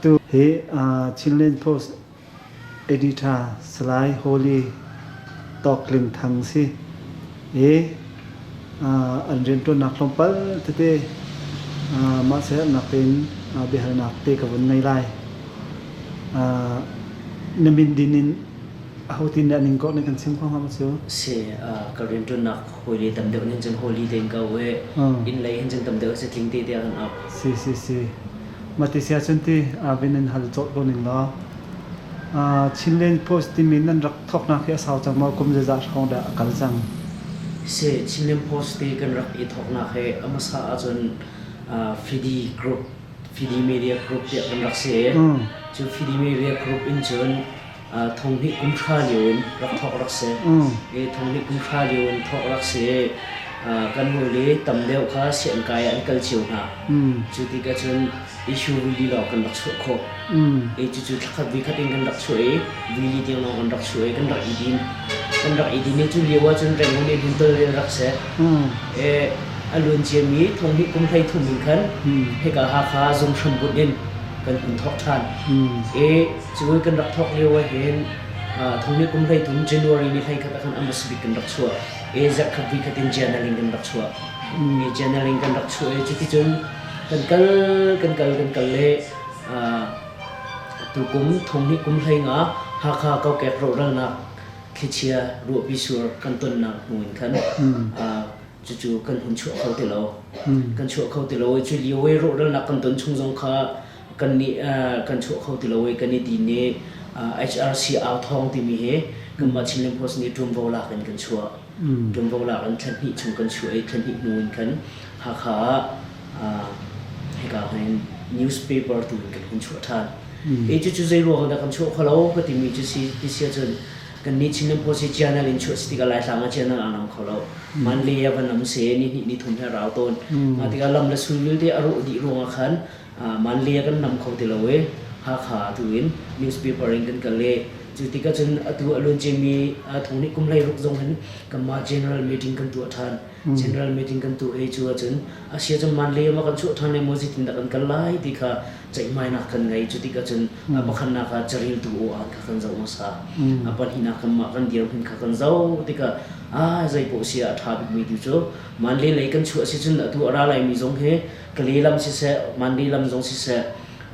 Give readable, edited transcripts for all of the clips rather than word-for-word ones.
Atu hi Chinland Post editor Salai Holy Tawk Ling Thang si i an rianṭuannak tlawmpal tete mah siaherhnak tein biahalnak te ka vun ngei lai. Na min din in ahotin dah ning kawh na kan chim kho hnga maw cu? Si, ka rianṭuannak hawile tam deuh nih cun Holy tein ka auh i inn lei hin cun tam deuh si tling te tiah kan auh. Si si si. Mah ti sia cun ti vin in hal cawh ko ning law. Chinland Post timi nan rak thawknak hi a sau cang maw? Kum zeizah hrawng dah a kal cang? Si, Chinland Post ti kan rak i thawknak hi a hmasa ahcun Fidi Group, Fidi Media Group tiah kan rak si. Cu Fidi Media Group in cun thonghnih kum hra lio in rak thawk rak si. I thonghnih kum hra lio in thawk rak si. Kan hawile tam deuh kha siangkai ah an kal cio hna. Cu tikah cun issue rili lawng kan rak chuah khawh. I cucu thlakhat voikhat in kan rak chuah i rili tiang lawng kan rak chuah i kan rak i din. Kan rak i din i cu lio ah cun Rangoon in hin tolrel rak si. E, a luan ciami thonghnih kum 13 in khan hika Hakha zung hrambunh in kan hun thawk ṭhan. I cu kan rak thawk lio ah hin thonghnih kum 13 January ni 11 ah khan a hmasa bik kan rak chuah. I zarhkhat voikhat in journal in kan rak chuah. I journal in kan rak chuah i cuticun kan kal kan kal kan kal le tukum thonghnih kum 15 Hakha kokek rawhralnak thlichia ruahpi sur kan tonnak hnu in khan cucu kan hun chuah kho ti lo. Kan chuah kho ti lo i cu lio i rawhralnak kan ton chung zong kha kan nih kan chuah kho ti lo i kan i din i HRC au thawng timi hi kanmah Chinland Post nih ṭuanvo lak in kan chuah. Ṭuanvo lak in thla hnih chung kan chuah i thla hnih hnu in khan Hakha ah hika hin newspaper tu in kan hun chuah ṭhan. I cucu zei ruang dah kan chuah kho lo ka timi cu si ti si ahcun kannih Chinland Post hi channel in chuah si tikah Laitlang ah channel aa nam kho lo. Manle a va nam se ni hnih ni thum he a rau tawn. Mah tikah lam le sul vialte a rawh dih ruangah khan Manle a kan nam kho ti lo i Hakha tu in newspaper in kan kal i cu tikah cun atu a luan ciami thong nih kum 16 zong hin kanmah general meeting kan tuah ṭhan. General meeting kan tuah i cu ahcun a sia cun Manle ma kan chuah ṭhan lai maw zeitin dah kan kal lai ti kha ceihmainak kan ngei. Cu tikah cun a pakhatnak ah careltu aw-aan kha kan zoh hmasa. A pahnihnak kanmah kan dirhmun kha kan zoh tikah ah zei paoh si ah a ṭha bikmi tu cu Manle lei kan chuah si cun atu a ra laimi zong hi Kale lam siseh, Mandi lam zong siseh,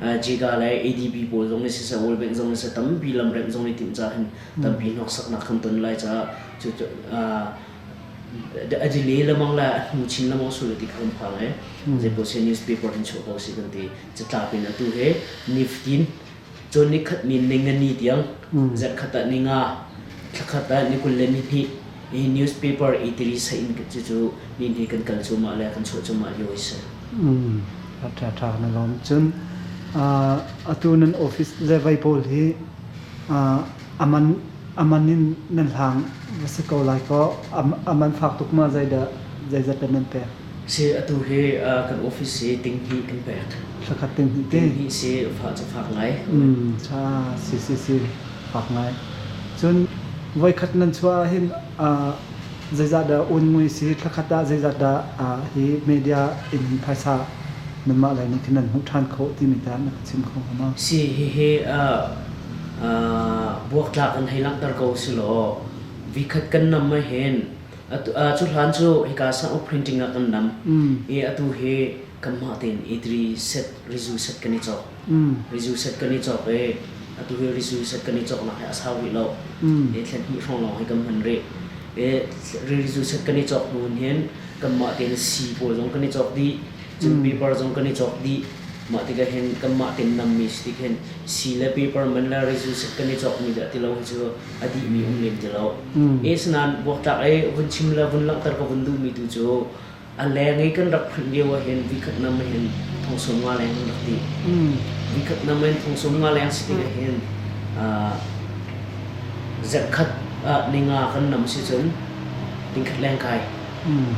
JICA le ADB pawl zong nih siseh, World Bank zong nih siseh, tampi lam remh zong nih timh caah hin tampi hnoksaknak kan ton lai caah cu a delay lemang le a hnu chin lemang sul ti kha kan phang i zeipaoh si newspaper hin chuah ko si kan ti catlap in atu he nifatin Cun nikhat ni ningani tiang zarhkhat ah ninga, thlakhat ah ni 22 hi newspaper i tiri seh in cucu ni hnih kan kal cuahmah le kan chuah cuahmah lio a si. A ṭha ṭha na lawm. Cun atu nan office le vei pawl hi a man in nan hlang va si ko lai kaw a man fak tuk ma zeidah zeizat dah nan pek? Si atu hi kan office hi ting hnih kan pek. Thlakhat ting hnih te. Ting hnih si fah cu fak ngai. Tha si si si fak ngai. Cun voikhat nan chuah ah hin zeizah dah un mui si thlakhat ah zeizah dah hi media in hin phaisa nanmah lei nih khin nan hmuh ṭhan khawh timi tah na ka chim kho hnga maw? Si hihi buaktlak in hei langhter ko si law vikhat kan nam ah hin Cu hlan cu hika sang printing ah kan nam i atu hi kanmah tein A3 set rizu set kan i cawk. Rizu set kan i cawk i atu hi rizu set kan i cawknak hi a sau rih lo. I thla hnih hrawng lawng hi kan hman rih. I rizu set kan i cawk hnu in hin kanmah tein sii pawl zong kan i cawk dih. Cun paper zong kan i cawk dih. Mah tikah hin kanmah tein nammi si tik hin sii le paper man le rizu set kan i cawkmi dah ti lo hi cu a dihmi um lem ti lo. Asinain buaktlak i vun chim le vun langhter ka vun duhmi tu cu a leng i kan rak print lio ahhin vikhat nam hin thong 50 leng kan rak dih. Vikhat nam in thong 50 leng si tik ahhin zarhkhat ah ninga kan nam si cun tingkhat leng kai.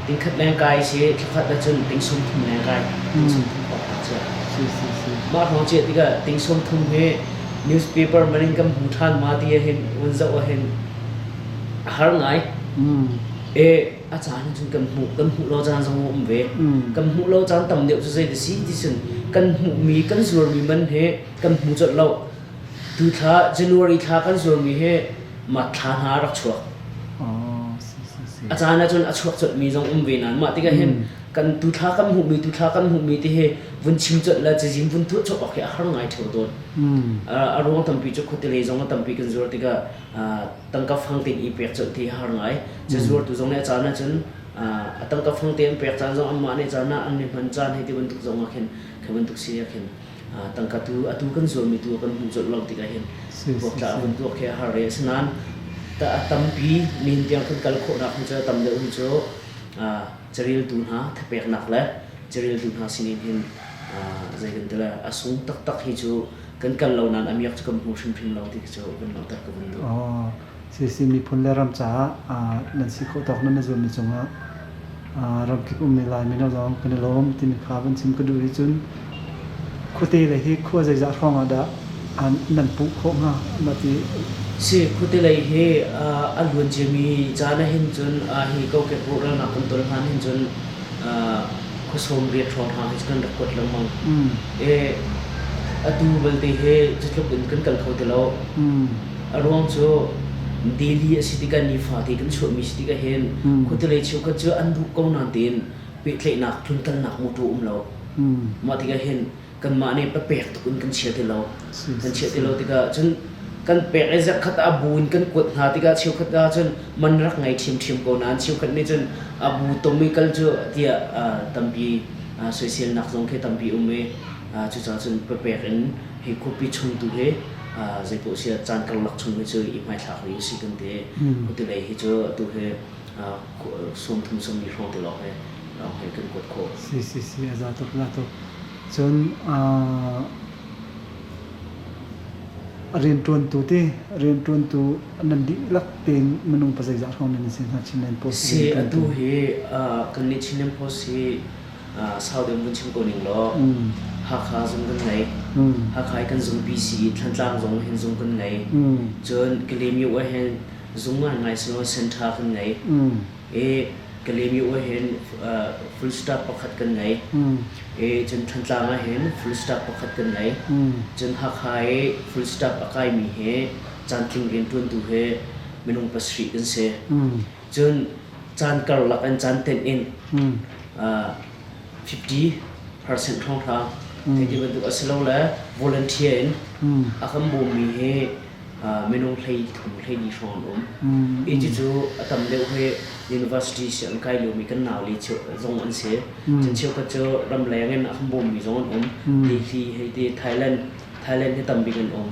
Tingkhat leng kai si thlakhat ahcun ting 30 leng kai. Ting 30 khawk tak cia. Mah hrawng cia tikah ting 30 hi newspaper man in kan hmu ṭhan ma ti ahhin vun zoh ahhin a har ngai. E a caan cun kan hmuh kan hmuh lo caan zong a um ve. Kan hmuh lo caan tam deuh cu zei ti si ti cun Kan hmuhmi kan zuarmi man he kan hmu colh lo. Tu thla January thla kan zuarmi he mah thla hna a rak chuak. A caan ahcun a chuak colhmi zong um ve nain mah tikah hin kan tu thla kan hmuhmi tu thla kan hmuhmi ti hi vun chim colh le cazin vun tuah cawk awk hi a har ngai ṭheo tawn. A ruang tampi cu khuate lei zong a tampi kan zuar tikah tangka fang tein i pek colh ti a har ngai. Cazuartu zong nih a caan ahcun a tangka fang te an pek caan zong anmah nih caan ah an i hman caan hei ti bantuk zong ah khin kha bantuk si ah khin tangka tu atu kan zuarmi tu kan hmuh colh lo tikah hin buaktla a vun tuak khi a har i asinain a tampi nihin tiang kan kal khawhnak hi cu a tam deuh hi cu careltu hna thapeknak le careltu hna sinin hin zei kan ti lai a sung taktak hi cu kan kal lo nain a miak cu kan hmu hrimhrim lo ti cu kan langhter ka vun duh. Sisi miphun le ram caah nan si khawh tawk nan i zuammi cungah ramkip ummi Lai mino zong kan i lawm timi kha van chim ka duh i cun khuate lei hi khua zeizah hrawng ah dah nan puh khawh hnga mah ti Si khuate lei hi a luan ciami caan ah hin cun hi kokek rawhralnak kan ton hlan hin cun khua 80 hrawng hna hi kan rak kuat lengmang. E atu belte hi cutluk in kan kal kho ti lo. A ruang cu daily a si tikah nifate kan chuahmi si tikah hin khuatelei cheukhat cu an duh ko nain tein pehtlaihnak tlunkalnak mawṭaw um lo. Mah tikah hin kanmah nih papek tuk in kan chia ti lo. Kan chia ti lo tikah cun kan pek i zarhkhat ah a bu in kan kuat hna tikah cheukhat ah cun man rak ngei ṭhiamṭhiam ko nain cheukhat nih cun a bu tom i kal cu tiah tampi soiselnak zong khi tampi um i cucaah cun papek in hi khuapi chung tu hi zeipoh si ah caan karlak chung hi cu i hmaithlak rih usih kan ti. Khuatelei hi cu atu hi 30 sawmli hrawng te lawng hi lawng hi kan kuat khawh. Si si si a za tuk za tuk. Cun rianṭuantu ti rianṭuantu nan dihlak tein minung pa zeizah hrawng nan si hna Chinland Post Si atu hi kannih Chinland Post hi sau deuh vun chim ko ning law Hakha zung kan ngei. Hakha i kan zungpi si i Thantlang zong hin zung kan ngei. Cun Kalaymyo ah hin zung ngaingai si law center kan ngei. I Kalaymyo ah hin full staff pakhat kan ngei. I cun Thantlang ah hin full staff pakhat kan ngei. Cun Hakha i full staff a kaimi hi caantling rianṭuantu hi minung pasarih kan si. Cun caan karlak in caan tenh in 50% hrawnghrang hei ti bantuk a si lo le volunteer in a kan bawmmi hi minung 13 14 hrawng an um. Hi cucu a tam deuh hi university sianginn kai liomi kan naule zong an si. Cun cheukhat cu ramleng in a kan bawmmi zong an um. Delhi hei ti Thailand Thailand hi tam bik an um.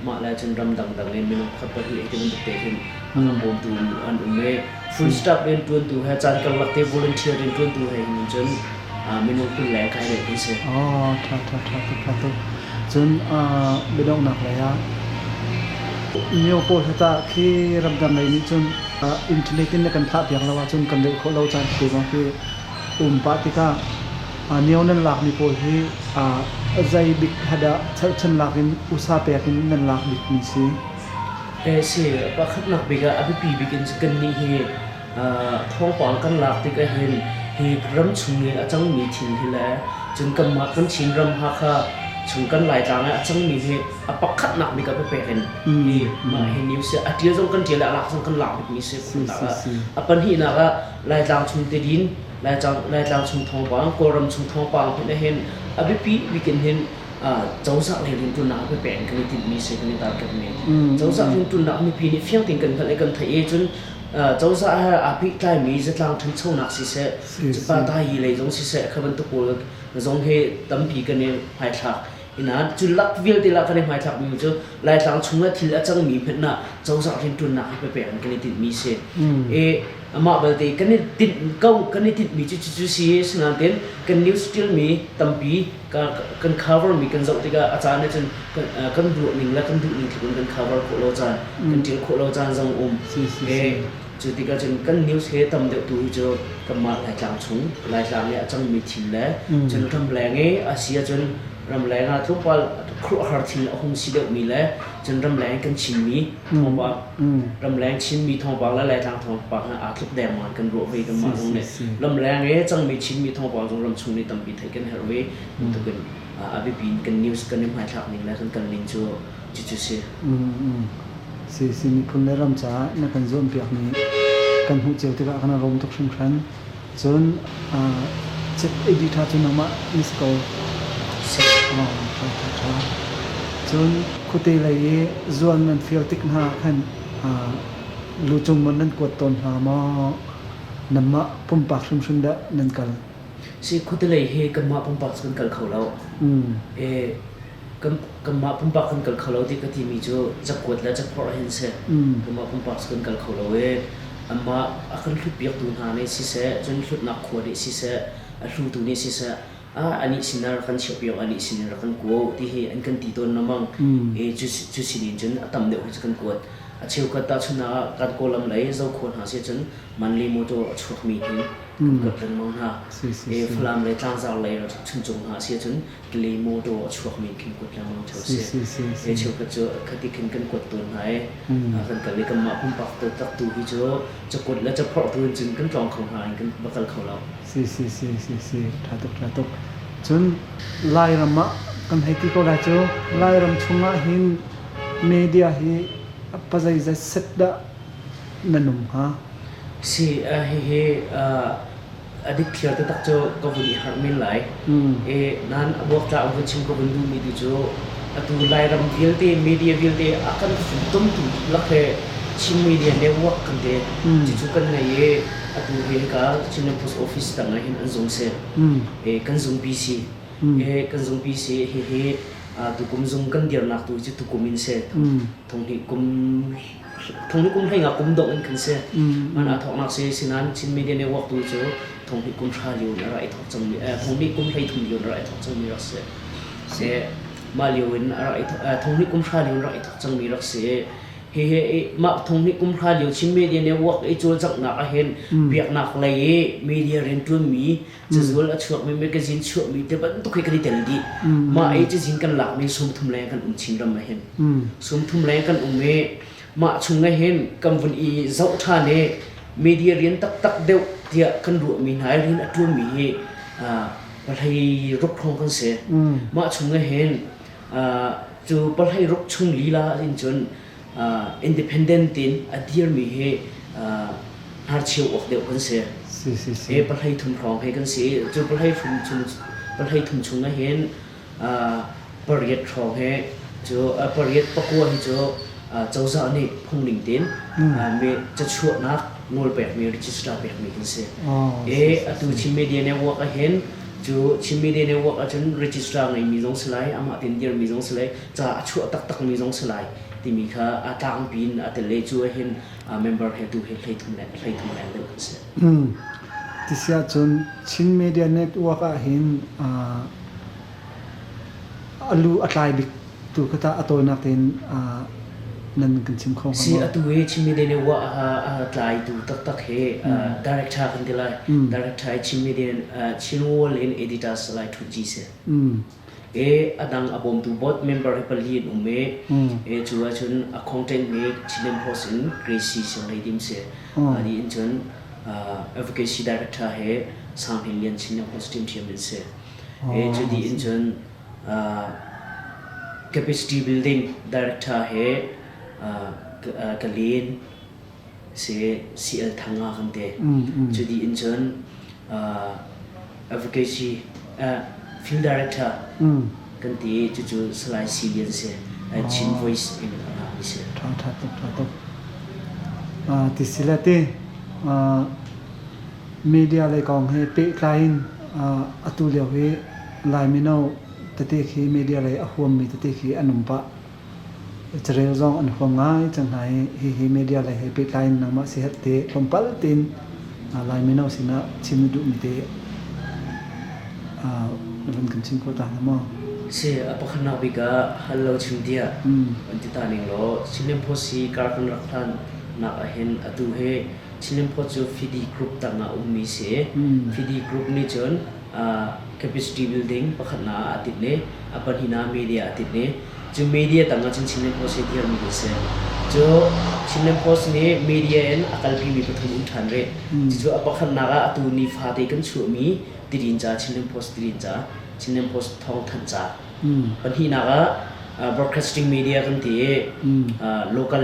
Mah le cun ram dangdang in minung pakhat pahnih ti bantuk te khin a kan bawmtu an um i full staff rianṭuantu he caan karlak te volunteer rianṭuantu he hin cun minung 20 leng kai deuh kan si. Oh, ṭha ṭha ṭha tuk ṭha tuk. Cun biadonghnak lei ah mio pawl hi tah khi ramdang lei nih cun internet in na kan thlah piak lo ahcun kan rel khawh lo caan te zong khi um pah tikah Nio nan lakmi pawl hi zei bik dah cherhchan lak in usa pek in nan lak bikmi si? Si, pakhatnak bik ah a biapi bik in kannih hi thawngpang kan lak tik ahhin hi ram chung i a cangmi thil hi le cun kanmah kan Chinram Hakha chung kan Laitlang ah a cangmi hi a pakhatnak bik ah papek in hi mah hi news a ṭial zong kan ṭial i a lak zong kan lak bikmi si. A pahnihnak ah Laitlang chung tidin Laitlang chung thawngpang, Kawlram chung thawngpang hmanh ahhin a biapi bik in hin cozah lei rianṭuannak a biapek in kan i tinhmi si kan i tarketmi. Cozah rianṭuannak mipi nih fiang tein kan hngalh i kan theih i cun cozah he aa pehtlaimi zatlang ṭhanchonak siseh, patayi lei zong siseh, kha bantuk pawl zong hi tampi kan i hmaithlak. Ina cu lak vialte lah kan i hmaithlakmi cu Laitlang chungah thil a cangmi hmanh ah cozah rianṭuannak hi papek in kan i tinhmi si. I amah belte kan i tinh ko kan i tinhmi cu cucu si sinain kan news ṭialmi tampi kan cover mi kan zoh tikah a caan ah cun kan ruah ning le kan duh ning tluk in kan cover khawh lo caan kan ṭial khawh lo caan zong um. Cu tikah cun kan news he tam deuh tu hi cu kanmah Laitlang chung Laitlang i a cangmi thil le cun ramleng i a si ahcun. Ramleng ah tlawmpal khuaruahhar thil a hung si deuhmi le cun ramleng kan Chinmi thawngpang ramleng Chinmi thawngpang le Laitlang thawngpang he aa tluk dengmang kan ruah ve kanmah zong nih ramleng i cangmi Chinmi thawngpang zong ramchung nih tampi theih kan herh ve bantukin a biapi in kan news kan i hmaithlak ning le kan kal ning cu cucu si. Si si miphun le ram caah na kan zuampiakmi kan hmuh cio tikah kan i lawm tuk hringhran. Cun chief editor cu nangmah na si ko. Si. Ṭha ṭha ṭha. Cun khuate lei i zuan nan fial tik hna ah khan lucung maw nan kuat tawn hna maw? Nanmah pumpak hrimhrim dah nan kal? Si khuate lei hi kanmah pumpak cu kan kal kho lo. Kanmah pumpak kan kal kho lo ti ka timi cu cakuat le caphorh hin si. Kanmah pumpak cu kan kal kho lo i anmah a kan hlutpiaktu hna nih siseh, cun hlutnak khua nih siseh, a hlutu nih siseh, ah anih sin ah rak kan chiahpiak, anih sin in rak kan kuo ti hi an kan ti tawn lengmang. I cu sinin cun a tam deuh hi cu kan kuat. A cheukhat tahchunhnak ah kan Kawlam lei Zokhua hna si cun Manli motor a chuakmi hin kan kuat lengmang hna. I Falam lei Tlangzar lei Chuncung hna si cun Kili mawṭaw a chuakmi khin kuat lengmang ṭheo si. Hi cheukhat cu khati khin kan kuat tawn hna i kan kal i kanmah pumpak taktak tu hi cu cakuat le caphorh tu in cun kan tlawng kho hna in kan va kal kho lo. Si si si si si ṭha tuk ṭha tuk. Cun Lairam ah kan hei ti ko lai cu Lairam chungah hin media hi pazeizat set dah nan um hnga? Si hihi a dikthliar taktak cu ka vun i harh men lai. I nain a buaktlak vun chim ka vun duhmi tu cu atu Lairam vialte media vialte a kan funtomtu dihlak he Chin Media Network kan ti. Cucu kan ngei i atu hi hika Chinland Post Office tang ah hin an zung si. I kan zungpi si. I kan zungpi si hihi tukum zung kan dirnak tu cu tukum in si. Thonghnih kum Thonghnih kum hlei nga kum dongh in khan si. Man aa thawknak si sinan Chin Media Network tu cu thonghnih kum hra lio in a rak i thawk cangmi thonghnih kum 13 lio in a rak i thawk cangmi rak si. Si mah lio in a rak i thonghnih kum hra lio in rak i thawk cangmi rak si. Hihi mah thonghnih kum hra lio Chin Media Network i cawlcanghnak ahhin biaknak lei i media rianṭuanmi cazual a chuakmi magazine chuahmi te bantuk hi kan i tel dih. Mah i cazin kan lakmi 30 leng kan um Chinram ah hin. 30 leng kan um i mah chung ah hin kan vun i zoh ṭhan i media rian taktak deuh tiah kan ruahmi hna i rian a ṭuanmi hi pahlei ruk hrawng kan si. Mah chung ah hin cu pahlei ruk chung lila in cun independent in a dirmi hi hnarcheu awk deuh kan si. E pahlei thum hrawng he kan si. Cu pahlei thum chung pahlei thum chung ah hin pariat hrawng he cu pariat pakua hi cu cozah nih phungning tein mi cachuahnak nawl pekmi register pekmi kan si. E atu Chin Media Network ah hin cu Chin Media Network ahcun register ngeimi zong si lai amah tein dirmi zong si lai ca a chuah taktakmi zong si lai timi kha a tlangpi in a tel i cu ahhin member he tu he 33 leng deuh kan si. Ti si ahcun Chin Media Network ahhin a lu a tlai bik tu kha tah a tawinak tein nan kan chim kho hnga Si atu hi Chin Media Network a tlaitu taktak hi director kan ti lai. Director hi Chin Media Chin World in editor Salai Thu Ci si. E a dang a bawmtu board member hi pali an um i e cu ahcun a content mi Chinland Post in Gracie Sianglei Dim si. Ani in cun advocacy director he Sang Hnin Lian Chinland Post team thiam in si. E cu di in cun capacity building director he ka len si CL Thanga kan ti. Cu dih in cun advocacy field director kan ti cucu Salai Si Lian si Chin Voice in a rami si. Ṭha ṭha tuk ṭha tuk. Ti si le ti media lei kong he pehtlai in atu lio hi Lai mino tete khi media lei a huammi tete khi an um pah. Carel zong an huam ngai cang hna i hihi media lei he pehtlai in nangmah siherh te tlawmpal tein Lai mino sinah chim na duhmi te na van kan chim khawh ta hnga maw? Si, a pakhatnak bik ah hal lo chim tiah an ti ta ning law Chinland Post hi kar kan rak hlan nak ahhin atu hi Chinland Post cu Fidi Group tang ah ummi si. Fidi Group nih cun. Capacity building pakhatnak ah aa tinh i a pahnihnak ah media aa tinh i cu media tang ah cun Chinland Post hi dirmi kan si. Cu Chinland Post nih media in a kalpimi pathum um ṭhan rih. Cucu a pakhatnak ah atu nifate kan chuahmi Tidin ca, Chinland Post Tidin ca, Chinland Post thawngthanh ca. Pahnihnak ah broadcasting media kan ti i local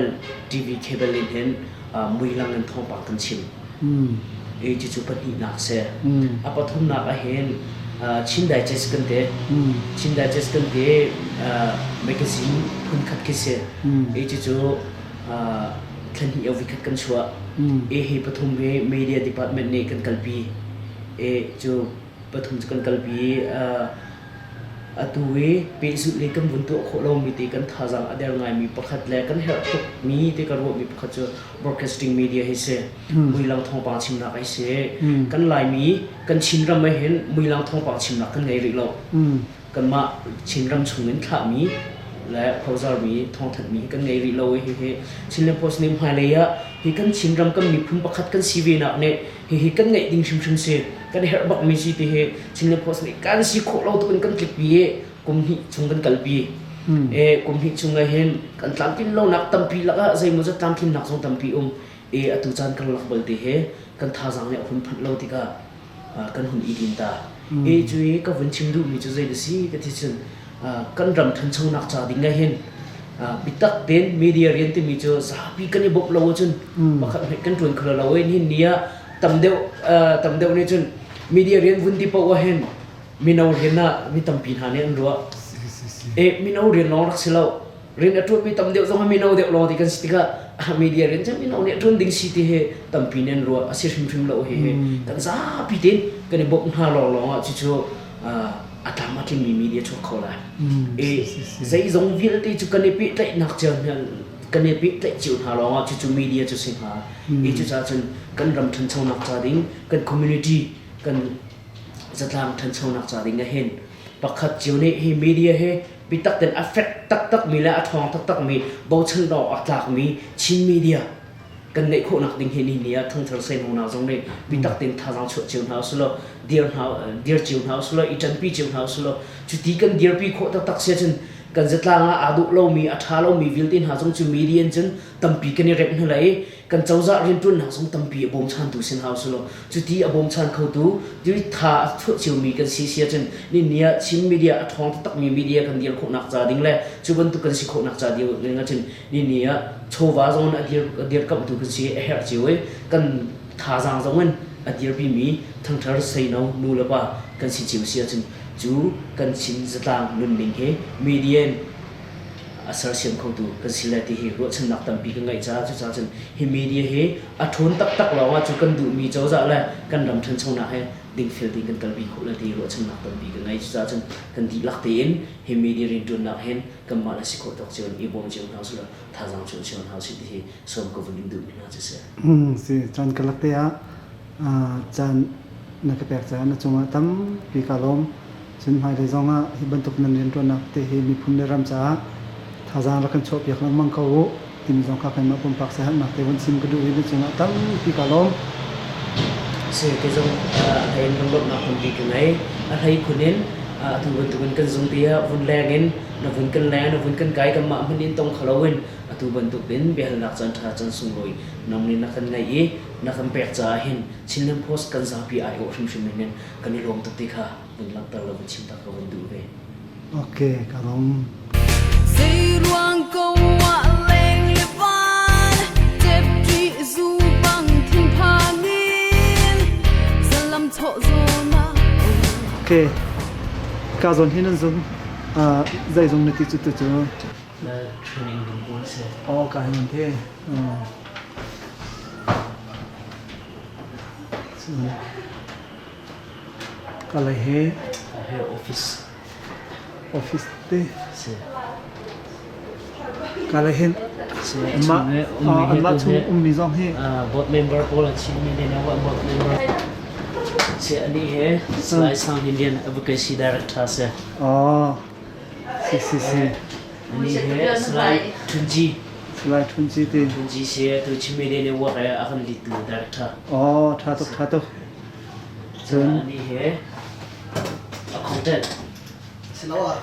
TV cable in hin muilang in thawngpang kan chim. I cucu pahnihnak a si. A pathumnak ah hin Chin Digest kan ti. Chin Digest kan ti magazine phunkhat khi si. I cucu thla hnih o vikhat kan chuah. I hi pathum hi media department nih kan kalpi. I cu pathum cu kan kalpi. Atu i pehzulh i kan vun tuah khawh lomi te kan thazaang a der ngaimi pakhat le kan herh tukmi te ka ruahmi pakhat cu broadcasting media hi si. Muilang thawngpang chimnak hi si. Kan Laimi, kan Chinram ah hin muilang thawngpang chimnak kan ngei rih lo. Kanmah Chinram chungin thlahmi le phozarmi thawngthanhmi hi kan ngei rih lo i hihi Chinland Post nih hmailei ah hi kan Chinram kan miphun pakhat kan si ve nak nih hihi kan ngeih ding hrimhrim si kan herh bakmi si ti hi Chinland Post nih kan si khawh lo tuk in kan tlikpi i kum hnih chung kan kalpi. E kum hnih chung ah hin kan tlamtlin lonak tampi lakah zeimawzat tlamtlinnak zong tampi um e atu caan kan lak balte he kan thazaang nih a hun phanh lo tikah kan hun i din ta. E cu i ka vun chim duhmi cu zei da si ka ti cun kan ram ṭhanchonak ca ding ah hin bitak tein media rian timi cu zapi kan i bawmh lo ahcun pakhat hmanh kan ṭuan kho lo i nihin ni ah tam deuh tam deuh nih cun media rian vun ti paoh ah hin mino rian ah mi tampi hna nih an ruah. E mino rian lawng rak si lo. Rian a ṭuanmi tam deuh zong hi mino deuh lawng ti kan si tikah media rian cu mino nih a ṭuan ding si ti hi tampi nih an ruah a si hrimhrim lo hi hi kan zapi tein kan i bawmh hna lawnglawng ah cucu a tlam a tlingmi media chuak kho lai. E zeizong vialte cu kan i pehtlaihnak cio kan i pehtlaih cio hna lawngah cucu media cu si hnga. E cucaah cun kan ram ṭhanchonak ca ding kan community kan zatlang ṭhanchonak ca ding ah hin pakhat cio nih hi media hi bitak tein a fek taktakmi le a ṭhawng taktakmi bochan awk a tlakmi Chin media kan ngeih khawhnak ding hi ni ah thangthar seihmawnak zong nih bitak tein thazaang chuah cio hna usulaw dir hna dir cio hna usulaw i ṭanpi cio hna usulaw cuti kan dirpi khawh taktak si ahcun kan zatlang ah aa duh lomi a ṭha lomi vialte hna zong cu media in cun tampi kan i remh hna lai i kan cozah rianṭuannak zong tampi a bawmchantu sin hau sulaw cuti a bawmchan khotu tha a chuah ciomi kan si si ahcun ni ah Chin media a ṭhawng taktakmi media kan dir khawhnak ca ding le cu bantuk kan si khawhnak ca ding ahcun ni ni ah chawva zong in a dir a dirkamhtu kan si a herh cio i kan thazaang zong in a dirpimi thangthar seino nu le pa kan si cio si ahcun cu kan Chin zatlang nunning hi media in a sersiam khotu kan si lai ti hi ruahchannak tampi ka ngeih caah cucaah cun hi media hi a ṭhawn taktak lawngah cu kan duhmi cozah le kan ram ṭhanchonak he dingfel tein kan kalpi khawh lai ti ruahchannak tampi ka ngei. Cucaah cun kan dihlak tein hi media rianṭuannak hin kanmah le si khawh tawk cio in i bawm cio hna usih law thazaang chuah cio hna usih ti hi sawm ka vun in duhmi hna cu si. Si caan ka lak te ah caan na ka pek caah na cungah tampi ka lawm. Cun hmailei zongah hi bantuk nan rianṭuannak te hi miphun le ram caah thazaang rak kan chuahpiak lengmang ko u timi zong kha keimah pumpak siaherhnak te vun chim ka duh i na cungah tampi ka lawm. Si, kei zong a hlei in lunglawmhnak tampi ka ngei. A hlei khun in atu bantukin kan zung ti ah vun leng in na vun kan leng na vun kan kai kanmah hmanh in tong kho loin atu bantukin biahalnak caan ṭha caan sunglawi nang nih na kan ngeih i na kan pek caah hin Chinland Post kan zapi aiawh hrimhrim in kan i lawm tuk ti kha vun langhter lo vun chim tak ka vun duh ve. Ok, ka lawm. Zeiruang ko ah leng le van Tepṭi zu bang thinphan in Zalam chawh zawn ah Ok, ka zawn hi nan zung zei zung na ti cu tu cu? Na training room pawl si. Oh, ka hin te. Kalay he He office. Office te. Si. Kalay hin Si. anmah anmah chung ummi zong hi Board member pawl an chimmi ne na board member. Si ani he Salai Sang Hin Lian Advocacy Director si. Oh. Si si si. Ani he Salai Thunji. Salai Thunji ti. Thunji si tu chimmi ne ne work e a kan lead tu director. Oh, tha tuk tha tuk. Cun Ani he. Accountant.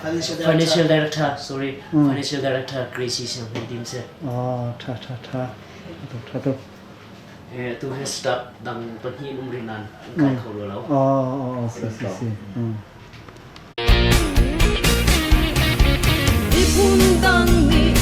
Financial director. Financial director, sorry. Financial director Gracie Siang Hlei Dim si. Oh, tha tha tha. Tha tha tu. Eh, tu he staff dang pahnih um rin nan an kai kho lo. Oh, oh, si si si. Miphun dang nih.